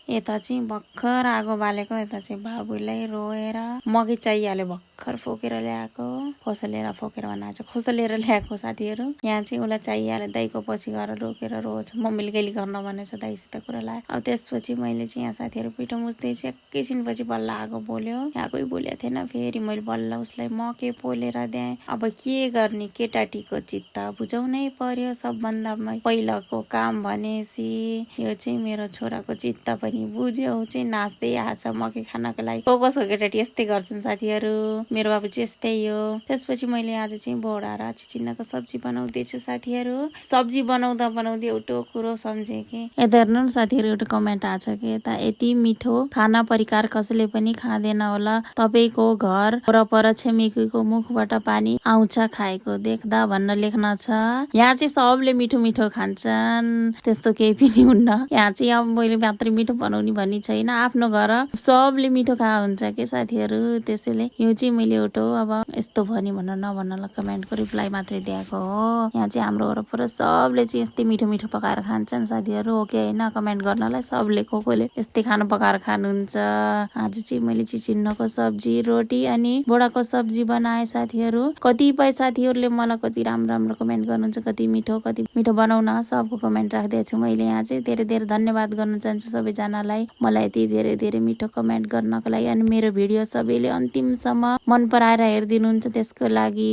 यता चाहिँ भर्खर आगो बालेको यता चाहिँ बाबुलाई रोएर मकै चाहिहाल्यो भर्खर फोकेर ल्याएको खोसलेर फोकेर बनाएको खोसलेर ल्याएको साथीहरू यहाँ चाहिँ उसलाई चाहिहाल्यो दाइको पछि गएर रोकेर रोज मम्मीले गेली गर्न भनेछ दाइसित कुरा लाग्यो अब त्यसपछि मैले चाहिँ यहाँ साथीहरू पिठो मुस्दैछु एकैछिनपछि बल्ल आगो बोल्यो यहाँ कोही बोलेको थिएन फेरि मैले बल्ल उसलाई मकै पोलेर दिएँ अब के गर्ने केटाटीको चित्त बुझाउनै पर्यो सबभन्दा पहिलाको काम भनेपछि यो चाहिँ मेरो छोराको चित्त पनि बुझ्यो चाहिँ नाच्दै आछ मकै खानको लागि कसको केटाटी यस्तै गर्छन् साथीहरू मेरो बाबु चाहिँ यस्तै हो त्यसपछि मैले आज चाहिँ बोडा र चिचिन्नाको सब्जी बनाउँदैछु साथीहरू सब्जी बनाउँदा बनाउँदै एउटा कुरो सम्झेँ कि यता हेर्नु न साथीहरू एउटा कमेन्ट आछ कि यता यति मिठो खाना परिकार कसैले पनि खाँदैन होला तपाईको घर वरपर छिमेकीको मुखबाट पानी आउँछ खाएको देख्दा भन्न लेख्न छ यहाँ चाहिँ सबले मिठो मिठो खान्छन् त्यस्तो केही पनि हुन्न यहाँ चाहिँ अब मैले मात्रै मिठो बनाउने भन्ने छैन आफ्नो घर सबले मिठो खा हुन्छ के साथीहरू त्यसैले यो चाहिँ मैले एउटा अब यस्तो भनी भन्न नभन्नलाई कमेन्टको रिप्लाई मात्रै दिएको हो यहाँ चाहिँ हाम्रो वरपर सबले चाहिँ यस्तै मिठो मिठो पकाएर खान्छन् साथीहरू ओके होइन कमेन्ट गर्नलाई सबले कोले यस्तै खाना पकाएर खानुहुन्छ आज चाहिँ मैले चिचिन्नको सब्जी रोटी अनि बोडाको सब्जी बनाएँ साथीहरू कतिपय साथीहरूले मलाई कति राम्रो राम्रो कमेन्ट गर्नुहुन्छ कति मिठो बनाउन सबको कमेन्ट राख्दैछु मैले यहाँ चाहिँ धेरै धेरै धन्यवाद गर्न चाहन्छु सबैजनालाई मलाई यति धेरै धेरै मिठो कमेन्ट गर्नको लागि अनि मेरो भिडियो सबैले अन्तिमसम्म मन पराएर हेरिदिनुहुन्छ त्यसको लागि